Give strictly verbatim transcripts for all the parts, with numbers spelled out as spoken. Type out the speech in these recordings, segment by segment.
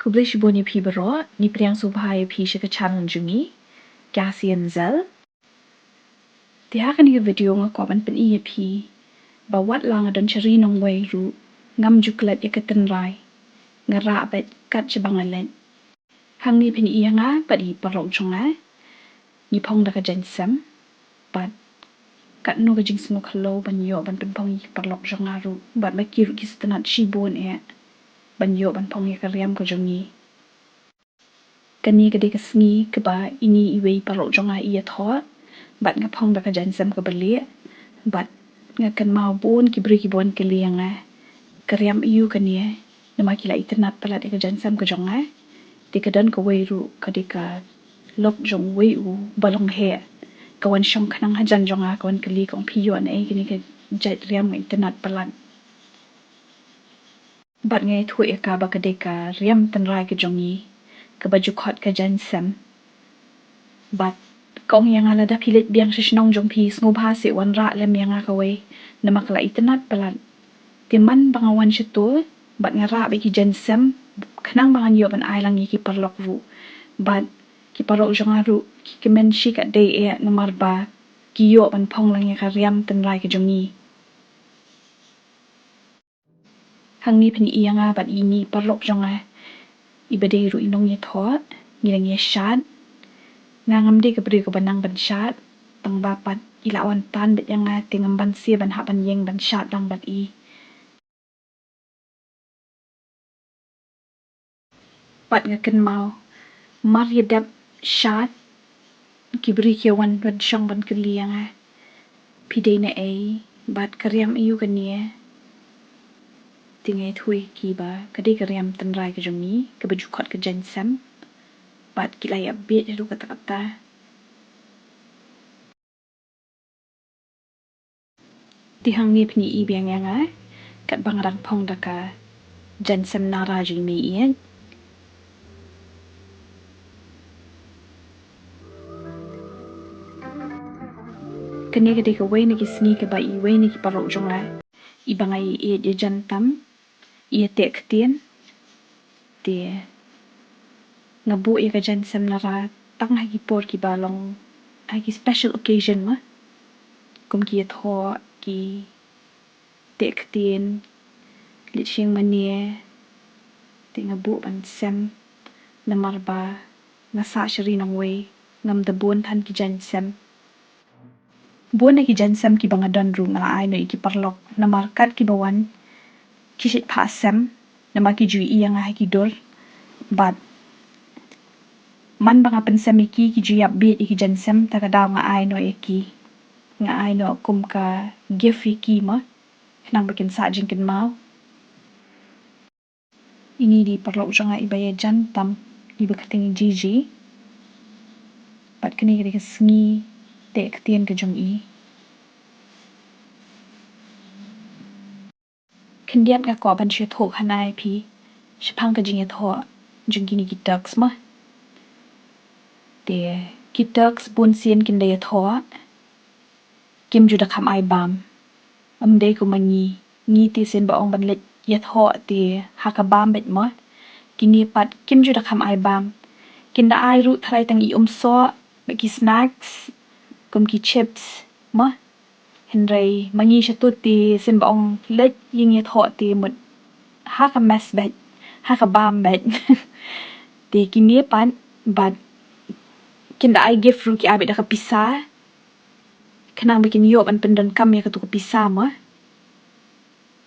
Khublei shibun ïa phi baroh, ngi pdiang sngewbha ïa phi sha ka channel jong ngi, Cassian Zell. Te ha kane ka video nga kwah ban pyni ïa phi ba wat la nga don sha ri nongwei ruh, ngam ju klet ïa ka tynrai, nga rah beit kat shaba nga leit. Hangne phin ïohi ïa nga bad i paralok jong nga, ngi phong da ka jaiñsem, bad katno ka jingsngewkhyndew ban ïoh ban pynphong ïa ki paralok jong nga ruh, bad ba ki ruh ki sngewtynnat shibun eh ban ïoh ban phong ïa ka riam ka jong ngi. Kane ka dei ka sngi kaba ine iwei i paralok jong nga i ïathoh, bad nga phong da ka jaiñsem kaba lieh, bad nga kynmaw bun ki briew kiba wan kylli ïa nga, ka riam aïu kane, namar ki la itynnat palat ïa ka jaiñsem ka jong nga. Te ka don kawei ruh, ka dei ka lok jong uwei u balongheh, ka wan shong khnang hajan jong nga, ka wan kylli, ka ong, phi ïoh naei kane ka jait riam, nga itynnat palat. Bad nga ïathuh ïa ka ba ka dei ka riam tynrai ka jong ngi, kaba ju khot ka jaiñsem. Bad ka ong ïa nga, lada phi leit biang sha shnong jong phi, sngewbha seh wanrah lem ïa nga kawei, namar ka la itynnat palat. Te man ba nga wan shato, bad nga rah beit ki jaiñsem, khnang ba ngan ïoh ban ai lang ïa ki paralok ruh. Bad ki paralok jong nga ruh ki kmen shikatdei eh namar ba ki ïoh ban phong lang ïa ka riam tynrai ka jong ngi. Hangne phin ïohi ïa nga bad ine i paralok jong nga, iba dei ruh i nongïathoh, ngi dang ïashad. Nga ngam dei ka briew kaba nang ban shad, tang ba pat i la wan tan beit ïa nga, te ngam banse ban hap ban ïeng ban shad lang bad i. Bad nga kynmaw, mar ïa dep shad, ki briew ki wan, wan shong ban kylli ïa nga, phi dei naei, bad ka riam aïu kane. Te nga ïathuh ïa ki ba ka dei ka riam tynrai ka jong ngi, kaba ju khot ka jaiñsem. Bad ki la ïa bieit haduh katta katta. Te hangne phin ïohi biang ïa nga, katba nga dang phong da ka jaiñsem nara jong i meiieit. Kane ka dei kawei na ki sngi kaba iwei na ki paralok jong nga, iba nga ïaieit ïajan tam, ïateh ktien. Te nga buh ïa ka jaiñsem nara tang ha ki por kiba long, ha ki special occasion mo. Kum ki ïathoh, ki teh ktien, leit shim mane. Te nga buh ban sem, namar ba nga sah sha ri nongwei, ngam da bun than ki jaiñsem. Bun na ki jaiñsem kiba nga don ruh nga la ai noh ïa ki paralok, namar kat kiba wan ki shait phah sem, namar ki ju ïohi ïa nga ha ki dur. Bad man ba nga pynsem ïa ki, ki ju ïap bieit ïa ki jaiñsem, ta ka daw nga ai noh ïa ki. Nga ai noh kum ka gift ïa ki mo, khnang ba kin sah jingkynmaw. Ine i dei i paralok jong nga iba ïajan tam, iba kyrteng i Gigi. Bad kane ka dei ka sngi teh ktien ka jong i. Khyndiat nga kwah ban shu ïathuh kane ïa phi shaphang ka jingïathoh jong kine ki Turks mo. Te ki Turks bun sien kin da ïathoh, kim ju da kham ai bam. Ym dei kum ma ngi, ngi te sien ba ong ban leit ïathoh te ha ka bam beit mo. Kine pat kim ju da kham ai bam. Kin da ai ruh tharai tang i umsoh, bad ki snacks, kum ki chips mo. Hynrei ma ngi shato te sien ba ong leit ïeng ïathoh te mut ha ka mess beit, ha ka bam beit. Te kine pat, bad kin da ai gift ruh, ki ai beit da ka pisa, khnang ba kin ïoh ban pyndonkam ïa kato ka pisa mo.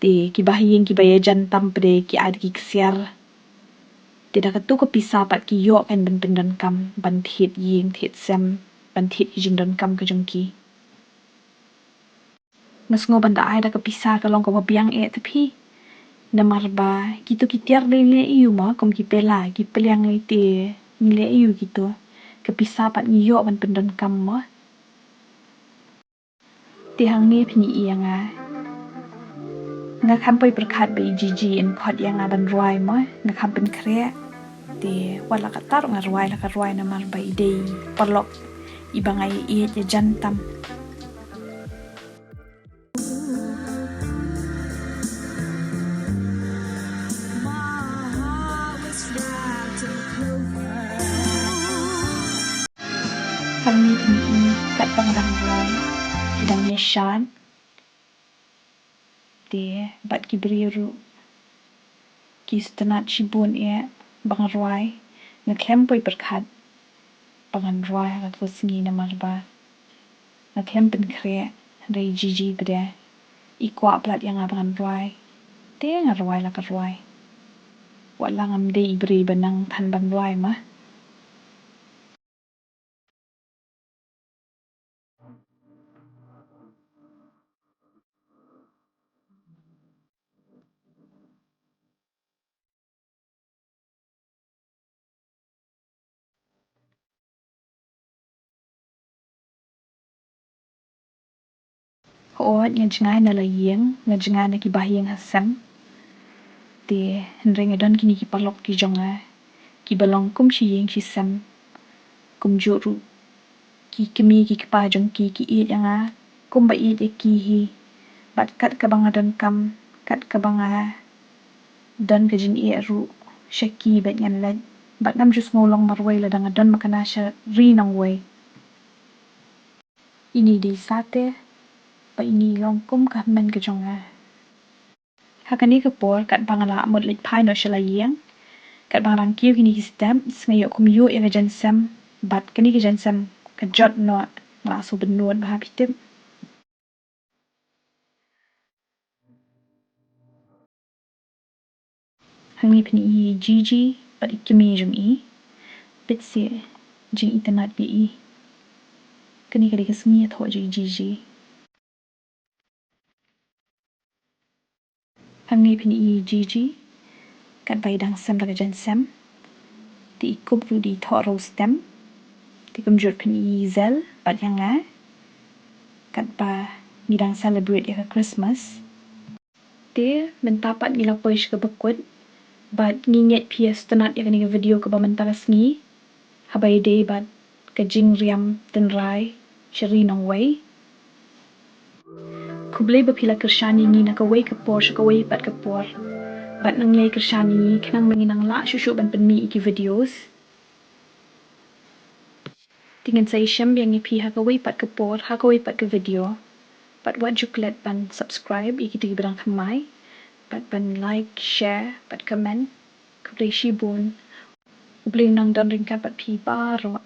Te kiba ha ïing kiba ïajan tam pat de ki ai da ki ksiar. Te da kato ka pisa pat ki ïoh kan ban pyndonkam, ban thied ïing thied sem, ban thied ki jingdonkam ka jong ki. Nga sngew ban da ai da ka pisa ka long kaba biang eh te phi. Namar ba kito ki tiar lei lei aiu mo, kum ki pela, ki pliang lei te, ngi lei aiu kito. Ka pisa pat ngi ïoh ban pyndonkam mo. Te hangne phin ïohi ïa nga. Nga kham poi pyrkhat ba i Gigi in khot ïa nga ban rwai mo, nga kham pynkhreh. Te wat la katta ruh nga rwai, la ka rwai namar ba i dei i paralok iba nga ïaieit ïajan tam. Hangne phi i katba nga dang rwai, ki dang ïashad. Te bad ki briew ruh ki sngewtynnat shibun eh ba nga rwai. Nga khlem poi pyrkhat ba ngan rwai ha ka sngi namar ba nga khlem pynkhreh, hynrei Gigi pat i kwah palat ïa nga ba ngan rwai. Te nga rwai la ka rwai. Wat la ngam dei i briew ba nang than ban rwai ma. Hooid, nga jngai na la ïing, nga jngai na ki bahaïing hasem. Te hynrei nga don kine ki paralok ki jong nga kiba long kum shi ïing shi sem. Kumjuh ruh ki kmie ki kpa jong ki ki ïeit ïa nga kumba ïeit ïa ki hi. Bad kat kaba nga donkam, kat kaba nga don ka jingïeit ruh sha ki bad ngan leit. Bad ngam ju sngew long marwei lada nga don ma kane sha ri nongwei. Ini dei sate ba ini long kum ka hynmen ka jong nga. Ha kane ka por katba nga la mut leit phai noh sha la ïing, katba nga dang kiew kine ki step, nga ïoh kum ïoh ïa ka jaiñsem, bad kane ka jaiñsem ka jot noh, nga la shu bynnud bha, phi tip. Hangne phin i Gigi bad i kmie jong i. Bit seh jingitynnat ïa i. Kane ka dei ka sngi ïathoh jong i Gigi. Hangne phin i Gigi katba i dang sem da ka jaiñsem. Te i kup ruh dei thoh rose stem. Te kumjuh phin i Zel bad ïa nga katba ngi dang celebrate ïa ka Christmas. Te mynta pat ngi la poi sha kaba kut bad ngi ngeit phi ïa sngewtynnat ïa kane ka video kaba mynta ka sngi. Haba ïadei bad ka jingriam tynrai sha ri nongwei. Khublei ba phi la kyrshan ïa ngi na kawei ka por sha kawei pat ka por. Bad nang ïai kyrshan ïa ngi khnang ba ngin nang lah shuh shuh ban pynmih ïa ki videos. Te ngin sa ïashem biang ïa phi ha kawei pat ka por, ha kawei pat ka video. Bad wat ju klet ban subscribe ïa kito kiba dang thymmai. Bad ban like, share bad comment. Khublei shibun. U Blei un nang don ryngkat bad phi baroh.